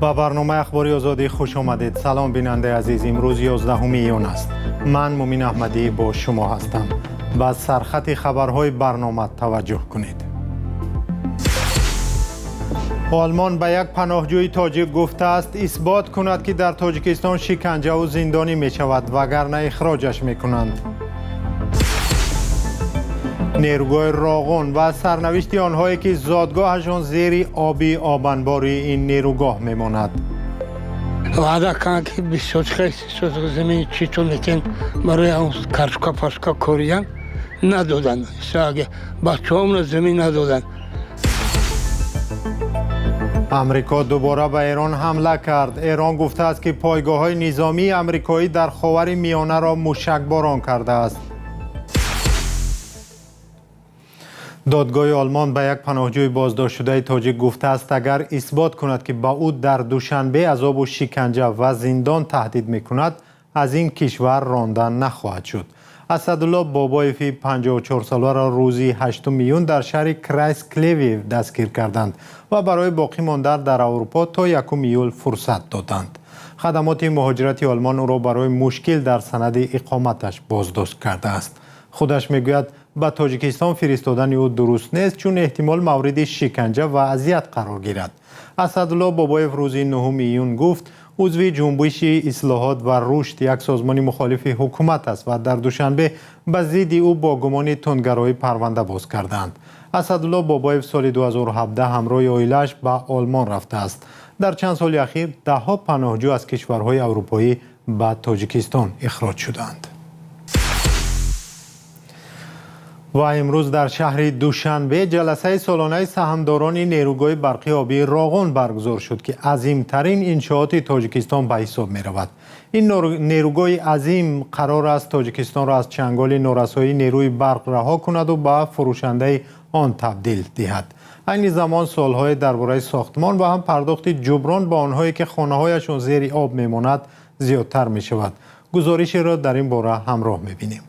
Ба барномаи Ахбори Озодӣ хуш омадед. Салом, бинандаи азиз. Имрӯз 11 июн аст. Ман Мумин Аҳмадӣ бо шумо ҳастам. Ба сархати хабарҳои барнома таваҷҷӯҳ кунед. Олмон ба як паноҳҷӯи тоҷик гуфтааст, исбот кунад, ки дар Тоҷикистон шиканҷаву зиндонӣ мешавад, вагарна ихроҷаш мекунанд. Нерӯгоҳи Роғун ва сарнавишти онҳое, ки зодгоҳашон зери оби обанбори ин нерӯгоҳ мемонад. Ваъда карданд, ки 20 сотих замин читон метен барои картошка пашка коридан. Надоданд, бачаҳомона замин надоданд. Амрико дубора ба Эрон ҳамла кард. Эрон гуфтааст, ки пойгоҳҳои низомии амрикоӣ дар Ховари Миёнаро мушакборон кардааст. Додгоҳи Олмон ба як паноҳҷӯи боздоштшудаи тоҷик гуфтааст, агар исбот кунад, ки ба ӯ дар Душанбе азобу шиканҷа ва зиндон таҳдид мекунад, аз ин кишвар ронда нахоҳад шуд. Асадулло Бобоеви 54-соларо рӯзи 8 июн дар шаҳри Крайс Клеви дастгир карданд ва барои боқӣ мондан дар Аврупо то 1 июл фурсат доданд. Хадамоти муҳоҷирати Олмон ӯро барои мушкил дар санади иқоматаш боздошт кардааст. Худаш мегӯяд, ба Тоҷикистон фиристодани ӯ дуруст нест, чун эҳтимол мавриди шиканҷа ва азият қарор гирад. Асадулло Бобоев рӯзи 9 июн гуфт, узви Ҷунбиши ислоҳот ва рушд, як созмони мухолифи ҳукумат аст ва дар Душанбе ба зидди ӯ бо гумони тундгароӣ парванда боз карданд. Асадулло Бобоев соли 2017 ҳамроҳи оилааш ба Олмон рафтааст. Дар чанд соли ахир даҳҳо паноҳҷӯ аз кишварҳои аврупоӣ ба Тоҷикистон ихроҷ шуданд. Ва имрӯз дар шаҳри Душанбе ҷаласаи солонаи саҳмдорони нерӯгоҳи барқи обии Роғун баргузор шуд, ки азимтарин иншооти Тоҷикистон ба ҳисоб меравад. Ин нерӯгоҳи азим қарор аст Тоҷикистонро аз чанголи норасоии нерӯи барқ раҳо кунаду ба фурӯшандаи он табдил диҳад. Айни замон суолҳое дар бораи сохтмон ва ҳам пардохти ҷуброн ба онҳое, ки хонаҳояшон зери об мемонад, зиёдтар мешавад. Гузоришеро дар ин бора ҳамроҳ мебинем.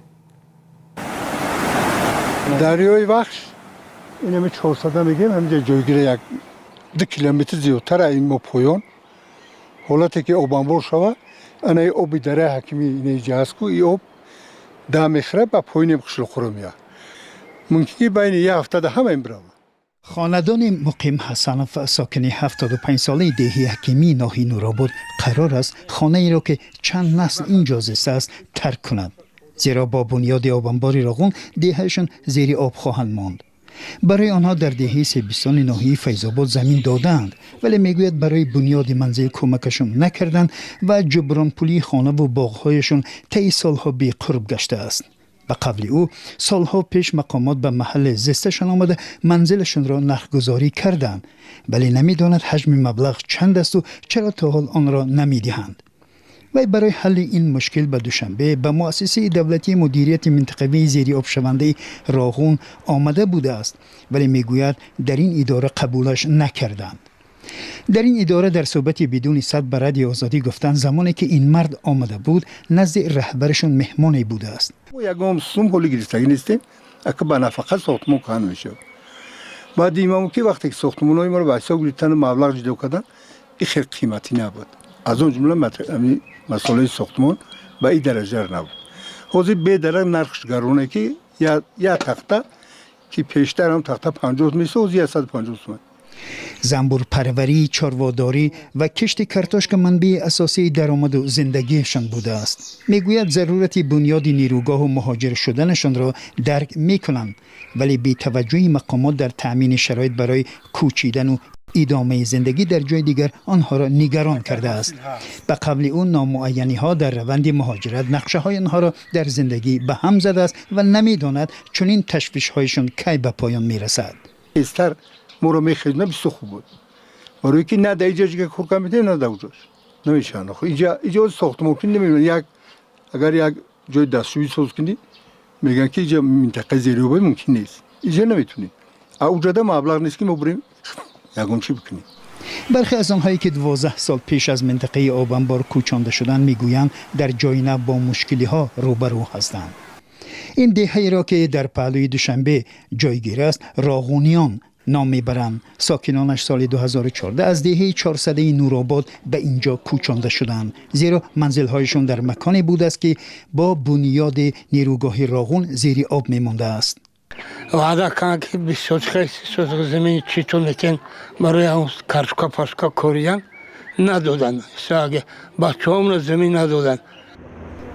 Дарёи Вахш инами 400 мегӯем, ҳаминҷа ҷойгира, як 2 километр зиёдтар ин мо поён. Ҳолате ки обанбор шава, анаи оби дараи Ҳакими инаиҷа ҳаст ку, и об да мехӯра, ба поёнем қишлоқҳоро меяд. Мумкин ки байни як ҳафтада ҳама ин бирава. Хонадони Муқим Ҳасанов, сокини 75-солаи деҳи Ҳакимии ноҳияи Нуробод, қарор аст хонаеро, ки чанд насл ин ҷо зистааст, тарк кунад, зеро бо бунёди обанбори Роғун деҳаашон зери об хоҳанд монд. Барои онҳо дар деҳаи Себистони ноҳияи Файзобод замин додаанд, вале мегӯяд, барои бунёди манзил кӯмакашон накарданд ва ҷубронпулии хонаву боғҳояшон таи солҳо беқурб гаштааст. Ба қавли ӯ, солҳо пеш мақомот ба маҳалли зисташон омада, манзилашонро нархгузорӣ карданд, вале намедонад ҳаҷми маблағ чанд асту чаро то ҳол онро намедиҳанд. Вай барои ҳалли ин мушкил ба Душанбе, ба Муассисаи давлатии мудирияти минтақавии зериобшавандаи Роғун омада будааст, вале мегӯяд, дар ин идора қабулаш накарданд. Дар ин идора дар суҳбати бидуни сабт ба Радиои Озодӣ гуфтанд, замоне ки ин мард омада буд, назди раҳбарашон меҳмоне будааст. Ягон сум ҳоли гирифтагӣ нестем, ака. Ба нафақа сохтмон каҳан мешавад. Баъди имаму ки вақте ки сохтмонҳои моро ба ҳисоб гирифтану маблағ ҷудо кардан, и хел қиматӣ набуд. Аз он ҷумла масолаи сохтмон ба ин дараҷа набуд. Ҳозир бедарак нархш гароне, ки як тахта, ки пештар ҳам тахта 50 месо, ҳозир 150 суман. Занбурпарварӣ, чорводорӣ ва кишти картошка манбаи асосии даромаду зиндагиашон будааст. Мегӯяд, зарурати бунёди нерӯгоҳу муҳоҷир шуданашонро дарк мекунанд, вале бетаваҷҷӯҳи мақомот дар таъмини шароит барои кӯчидану идомаи зиндагӣ дар ҷои дигар онҳоро нигарон кардааст. Ба қавли ӯ, номуайяниҳо дар раванди муҳоҷират нақшаҳои онҳоро дар зиндагӣ ба ҳам задааст ва намедонад, чунин ташвишҳояшон кай ба поён мерасад. Тезтар моро мехезна, бисёр хуб буд, барои ки на дар иҷа ҷига кор карда метавонем, на дар уҷош намешаванд. Иҷа иҷа сохтмон кунӣ, намедонам, як агар як ҷои дастшӯӣ соз кунӣ, мегӯянд, ки иҷа минтақаи зериобӣ, мумкин нест, иҷа наметунӣ. А уҷада маблағ нест, ки мо бурем ягон чӣ бикунем. Бархе аз онҳое, ки 12 сол пеш аз минтақаи обанбор кӯчонда шуданд, мегӯянд, дар ҷои нав бо мушкилиҳо рӯбарӯ ҳастанд. Ин деҳаеро, ки дар паҳлӯи Душанбе ҷойгир аст, роғуниён ном мебаранд. Сокинонаш соли 2014 аз деҳаи 400-и Нуробод ба инҷо кӯчонда шуданд, зеро манзилҳояшон дар маконе будааст, ки бо бунёди нерӯгоҳи Роғун зери об мемондааст. Ваъда карданд, ки 20 сотиха, 30 сотиха замини читон метен барои картошка пашка коридан, надоданд. Бачаҳомона замин надоданд.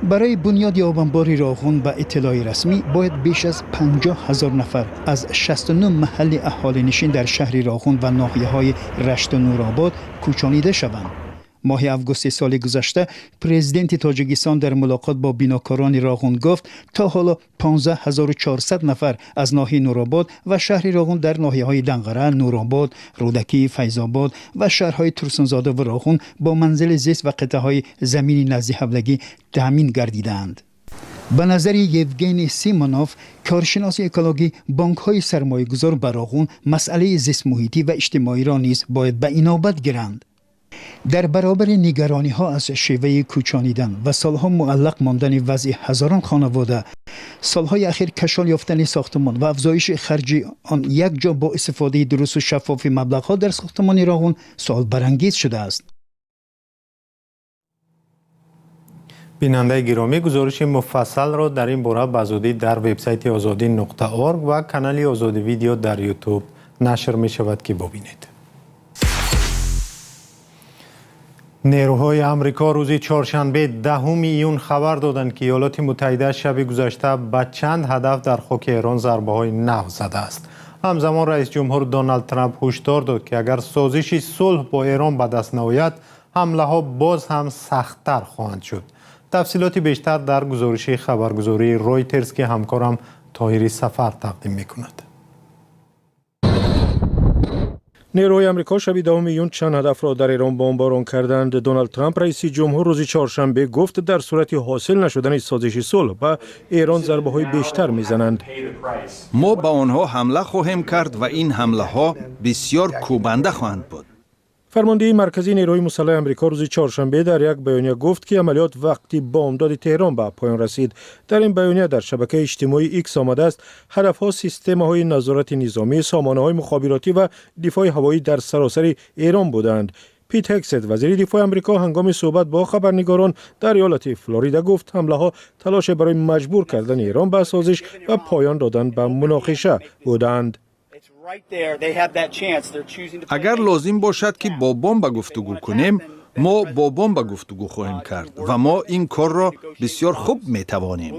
Барои бунёди обанбори Роғун, ба иттилои расмӣ, бояд беш аз 50 000 нафар аз 69 маҳалли аҳолинишин дар шаҳри Роғун ва ноҳияҳои Рашту Нуробод кӯчонида шаванд. Моҳи августи соли гузашта президенти Тоҷикистон дар мулоқот бо бинокорони Роғун гуфт, то ҳоло 15 400 нафар аз ноҳияи Нуробод ва шаҳри Роғун дар ноҳияҳои Данғара, Нуробод, Рӯдакӣ, Файзобод ва шаҳрҳои Турсунзода ва Роғун бо манзили зист ва қитъаҳои замини наздиҳавлагӣ таъмин гардидаанд. Ба назари Евгений Симонов, коршиноси экологӣ, бонкҳои сармоягузор ба Роғун масъалаи зистмуҳитӣ ва иҷтимоиро низ бояд ба инобат гиранд. Дар баробари нигарониҳо аз шеваи кӯчонидан ва солҳо муаллақ мондани вазъи ҳазорон хонавода, солҳои ахир кашол ёфтани сохтмон ва афзоиши харҷи он якҷо бо истифодаи дурусту шаффофи маблағҳо дар сохтмони Роғун суолбарангез шудааст. Бинандаи гиромӣ, гузориши муфассалро дар ин бора ба зудӣ дар вебсайти Озодӣ.org ва канали Озодӣ Видео дар Ютуб нашр мешавад, ки бубинед. Нерӯҳои Амрико рӯзи чоршанбе, 10 июн, хабар доданд, ки Иёлоти Муттаҳида шаби гузашта ба чанд ҳадаф дар хоки Эрон зарбаҳои нав задааст. Ҳамзамон раисҷумҳур Доналд Трамп ҳушдор дод, ки агар созиши сулҳ бо Эрон ба даст наояд, ҳамлаҳо боз ҳам сахттар хоҳанд шуд. Тафсилоти бештар дар гузориши хабаргузории Ройтерс, ки ҳамкорам Тоҳири Сафар тақдим мекунад. Нерӯҳои Амрико шаби 10 июн чанд ҳадафро дар Эрон бомборон карданд. Доналд Трамп, раиси ҷумҳур, рӯзи чоршанбе гуфт, дар сурати ҳосил нашудани созиши сулҳ ба Эрон зарбаҳои бештар мезананд. Мо ба онҳо ҳамла хоҳем кард ва ин ҳамлаҳо бисёр кӯбанда хоҳанд буд. Фармондеҳии марказии нерӯҳои мусаллаҳи Амрико рӯзи чоршанбе дар як баёния гуфт, ки амалиёт вақти бомдоди Теҳрон ба поён расид. Дар ин баёния дар шабакаи иҷтимоии Икс омадааст, ҳадафҳо системаҳои назорати низомӣ, сомонаҳои мухобиротӣ ва дифои ҳавоӣ дар саросари Эрон буданд. Пит Ҳегсет, вазири дифои Амрико, ҳангоми суҳбат бо хабарнигорон дар иёлати Флорида гуфт, ҳамлаҳо талоше барои маҷбур кардани Эрон ба созиш ва поён додан ба муноқиша буданд. Агар лозим бошад, ки бо бомба гуфтугӯ кунем, мо бо бомба гуфтугӯ хоҳем кард ва мо ин корро бисёр хуб метавонем.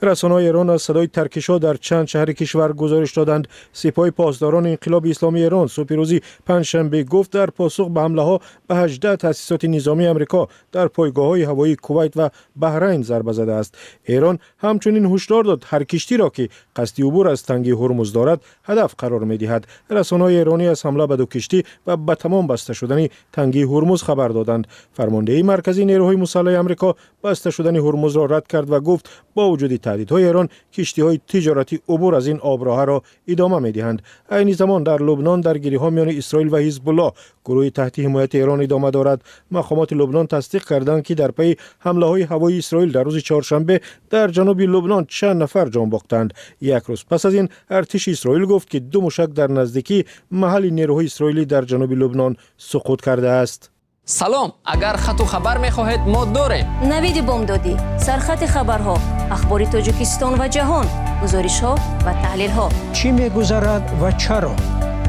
Расонаҳои Эрон аз садои таркишҳо дар чанд шаҳри кишвар гузориш доданд. Сипоҳи Посдорони Инқилоби Исломии Эрон субҳи рӯзи панҷшанбе гуфт, дар посух ба ҳамлаҳо ба 18 таъсисоти низомии Амрико дар пойгоҳҳои ҳавоии Кувайт ва Баҳрайн зарба задааст. Эрон ҳамчунин ҳушдор дод, ҳар киштиро, ки қасди убур аз танги Ҳурмуз дорад, ҳадаф қарор медиҳад. Расонаҳои эронӣ аз ҳамла ба ду киштӣ ва ба тамом баста шудани танги Ҳурмуз хабар доданд. Фармондеҳии марказии нерӯҳои мусаллаҳи Амрико баста шудани Ҳурмузро рад кард ва гуфт, бо вуҷуди таҳдидҳои Эрон, киштиҳои тиҷоратӣ убур аз ин оброҳаро идома медиҳанд. Айни замон дар Лубнон даргириҳо миёни Исроил ва Ҳизбуллоҳ, гурӯҳи таҳти ҳимояти Эрон, идома дорад. Мақомоти Лубнон тасдиқ карданд, ки дар пайи ҳамлаҳои ҳавоии Исроил дар рӯзи чоршанбе дар ҷануби Лубнон чанд нафар ҷон бохтанд. Як рӯз пас аз ин артиши Исроил гуфт, ки ду мушак дар наздикии маҳалли нерӯҳои исроилӣ дар ҷануби Лубнон суқут кардааст. Салом, агар хату хабар мехоҳед, мо дорем. Навиди бомдодӣ, сархати хабарҳо, ахбори Тоҷикистон ва ҷаҳон, гузоришҳо ва таҳлилҳо. Чӣ мегузарад ва чаро?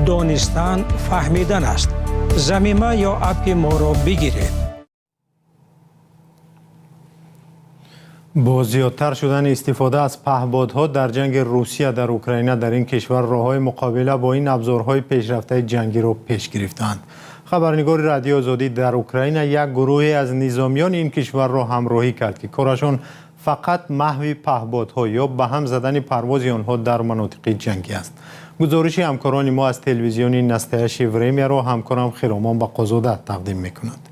Донистан фаҳмидан аст. Замима ё аппи моро бигиред. Бо зиёдтар шудани истифода аз паҳбодҳо дар ҷанги Русия дар Украина, дар ин кишвар роҳҳои муқобила бо ин абзорҳои пешрафтаи ҷангиро пеш гирифтаанд. Хабарнигори Радиои Озодӣ дар Украина як гурӯҳе аз низомиёни ин кишварро ҳамроҳӣ кард, ки корашон фақат маҳви паҳбодҳо ё ба ҳам задани парвози онҳо дар манотиқи ҷангӣ аст. Гузориши ҳамкорони мо аз телевизиони Настоящее Времяро ҳамкорам Хиромон Бақозода тақдим мекунад.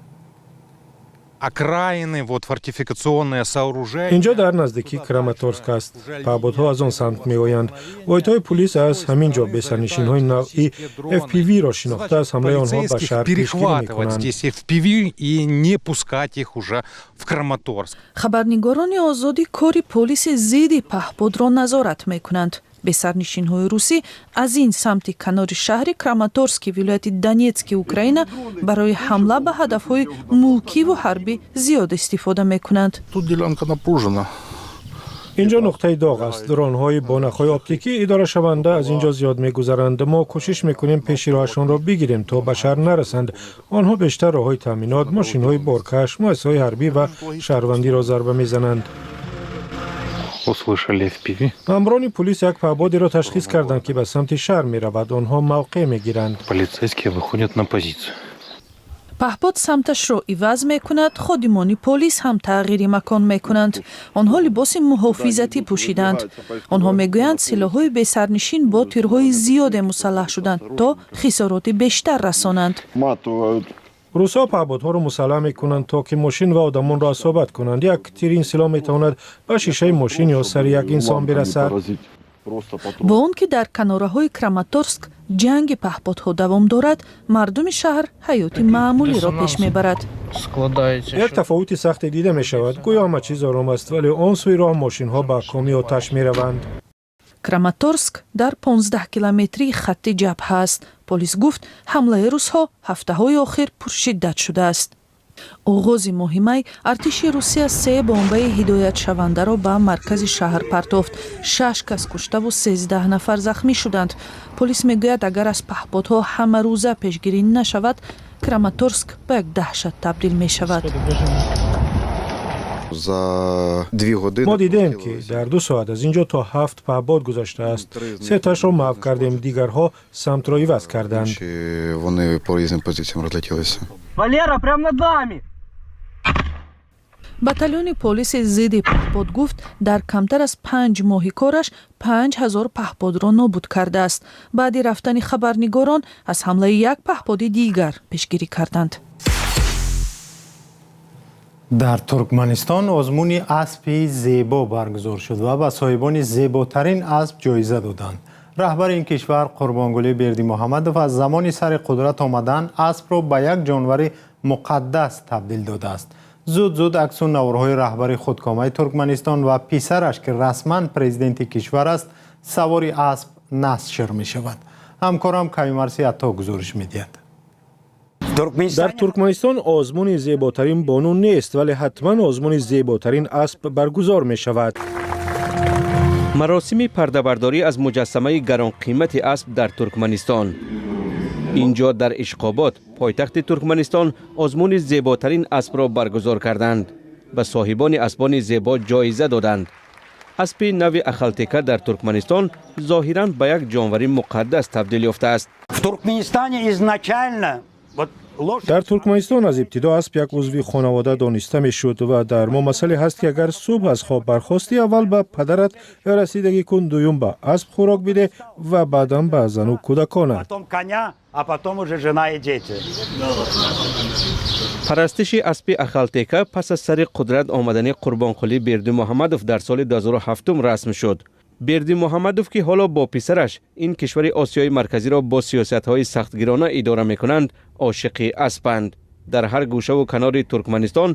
Окраины, вот фортификационное сооружение. Инҷо дар наздикии Краматорск аст. Паҳбодҳо аз он самт меоянд. Воҳидҳои пулис аз ҳамин ҷо бесарнишинҳои навъи FPV-ро шинохта, аз ҳамлаи онҳо ба шаҳр пешгирӣ мекунанд. Здесь FPV и не пускать их уже в Краматорск. Хабарнигорони Озодӣ кори полиси зидди паҳбодро назорат мекунанд. Бесарнишинҳои русӣ аз ин самти канори шаҳри Краматорски вилояти Донетски Украина барои ҳамла ба ҳадафҳои мулкиву ҳарбӣ зиёд истифода мекунанд. Тут делянка напружена. Инҷо нуқтаи доғ аст. Дронҳои бо нахҳои оптикӣ идорашаванда аз инҷо зиёд мегузаранд. Мо кӯшиш мекунем пеши роҳашонро бигирем, то ба шаҳр нарасанд. Онҳо бештар роҳҳои таъминот, мошинҳои боркаш, муассисаҳои ҳарбӣ ва шаҳрвандиро зарба мезананд. Услышали FPV. Маъмурони полис як паҳбодеро ташхис карданд, ки ба самти шаҳр меравад. Онҳо мавқеъ мегиранд. Полицейские выходят на позицию. Паҳпод самташро иваз мекунад, ходимони полис ҳам тағйири макон мекунанд. Онҳо либоси муҳофизатӣ пӯшиданд. Онҳо мегӯянд, силоҳҳои бесарнишин бо тирҳои зиёде мусаллаҳ шуданд, то хисороти бештар расонанд. Русҳо паҳбодҳоро мусаллаҳ мекунанд, то ки мошин ва одамонро асобат кунанд. Як тири ин силоҳ метавонад ба шишаи мошин ё сари як инсон бирасад. Бо он ки дар канораҳои Краматорск ҷанги паҳподҳо давом дорад, мардуми шаҳр ҳаёти маъмулиро пеш мебарад. Як тафовути сахте дида мешавад. Гӯё ҳама чиз ором аст, вале он сӯи роҳ мошинҳо ба коми оташ мераванд. Краматорск дар 15 километрии хатти ҷабҳа аст. Полис гуфт, ҳамлаи русҳо ҳафтаҳои охир пуршиддат шудааст. Оғози моҳи май артиши Русия се бомбаи ҳидоятшавандаро ба маркази шаҳр партофт. Шаш кас куштаву 13 нафар захмӣ шуданд. Полис мегӯяд, агар аз паҳподҳо ҳамарӯза пешгирӣ нашавад, Краматорск ба як даҳшат табдил мешавад. За 2 години Мо дидем, ки дар 2 соат аз инҷо то ҳафт паҳбод гузаштааст. Сеташро маҳв кардем, дигарҳо самтро иваз карданд. Вони по різним позиціям розлетілися. Валера, прямо над нами! Батальони полиси зидди паҳпод гуфт, дар камтар аз 5 моҳи кораш 5000 паҳподро нобуд кардааст. Баъди рафтани хабарнигорон аз ҳамлаи як паҳподи дигар пешгирӣ карданд. Дар Туркманистон озмуни аспи зебо баргузор шуд ва ба соҳибони зеботарин асп ҷоиза доданд. Раҳбари ин кишвар Қурбонгулӣ Бердимуҳаммадов аз замони сари қудрат омадан аспро ба як ҷонвари муқаддас табдил додааст. Зуд зуд аксу наворҳои раҳбари худкомаи Туркманистон ва писараш, ки расман президенти кишвар аст, савори асп нашр мешавад. Ҳамкорам Каюмарси Атто гузориш медиҳад. Дар Туркманистон озмуни зеботарин бону нест, вале ҳатман озмуни зеботарин асп баргузор мешавад. Маросими пардабардорӣ аз муҷассамаи гаронқимати асп дар Туркманистон. Инҷо, дар Ишқобод, пойтахти Туркманистон, озмуни зеботарин аспро баргузор карданд. Ба соҳибони аспони зебо ҷоиза доданд. Аспи нави Ахалтека дар Туркманистон зоҳиран ба як ҷонвари муқаддас табдил ёфтааст. В Туркменистане изначально вот Дар Туркманистон аз ибтидо асп як узви хонавода дониста мешуд ва дар мо масъале ҳаст, ки агар субҳ аз хоб бархостӣ, аввал ба падарат расидагӣ кун, дуюм ба асп хӯрок бидеҳ ва баъдан ба зану кӯдаконат. Потом коня, а потом уже жена и дети. Парастиши аспи Ахалтека пас аз сари қудрат омадани Қурбонқулӣ Бердимуҳаммадов дар соли 2007 расм шуд. Бердимуҳаммадов, ки ҳоло бо писараш ин кишвари Осиёи Марказиро бо сиёсатҳои сахтгирона идора мекунанд, ошиқи аспанд. Дар ҳар гӯшаву канори Туркманистон